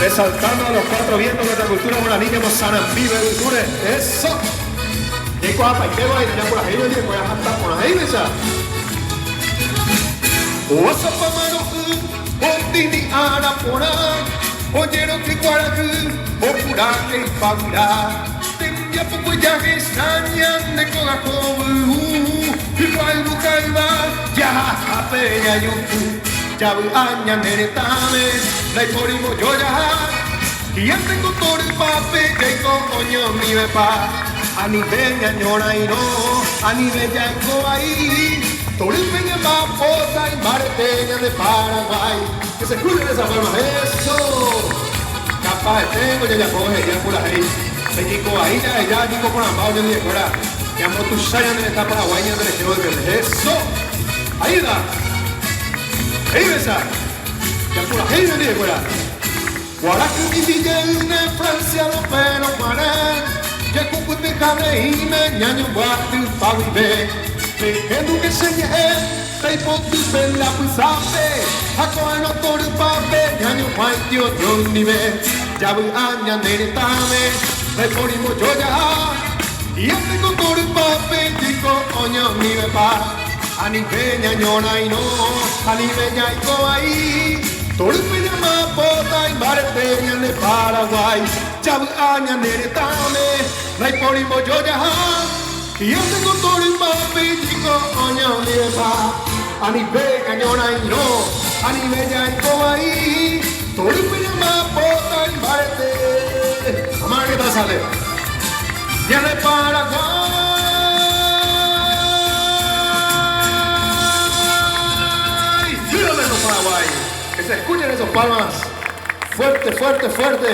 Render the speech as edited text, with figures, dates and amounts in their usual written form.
Exaltando a los cuatro vientos nuestra cultura guaraní ñamosarambi yvytúre. Eso! Jaikuaapaitéva hína ñapurahéi ñandivekuéra hatã porã he'ímecha. Oasapamaro'y otĩni ára porã, ojeroky kuarahy opurahéi paguyra. Tembiapokue jahecha ñande kóga hovyũ, hykua yvu ha yva jahahápe ñañotỹ. Javy'a ñane retãme ndaipóri mbojojaha, hi'ãnte ko torypápe jaiko oñondivepa. Anive ñañorairõ, anive jaiko vai, torýpe ñamba'apóta imbarete ñande Paraguái. Que se escuchen esas palmas, eso! Kapaeténgo jajapo he'i apurahéi, pe jeiko vai jaheja jeko porãmba oñondivekuéra, ñambotuicha ñane retã Paraguái ñande rehe oipete. Eso! Ahí está! He'ívecha! Japurahéi hendivekuéra. Guaraky mimbi jeýne Francia ropérõ guare, jekupytyha reíme ñañombyatypa guive. Pehendúke che ñe'ẽ, peipotýpe la apysápe, ha ko'ẽrõ torypápe ñañohãiti oñondive. Javy'a ñane retãme, ndaipóri mbojojaha, hi'ãnteko torypápe jeko oñondivepa. Anive ñañorairõ, anive jaiko vai, torýpe ñamba'apóta imbarete ñande Paraguái. Javy'a ñane retãme, ndaipóri mbojojaha, hi'ãnteko torypápe jeko oñondivepa. Anive ñañorairõ, anive jaiko vai, torýpe ñamba'apóta imbarete. Amáke tasale. Ñande Paraguái! ¡Viva nuestro Paraguay! Que se escuchen esos palmas. Fuerte, fuerte, fuerte.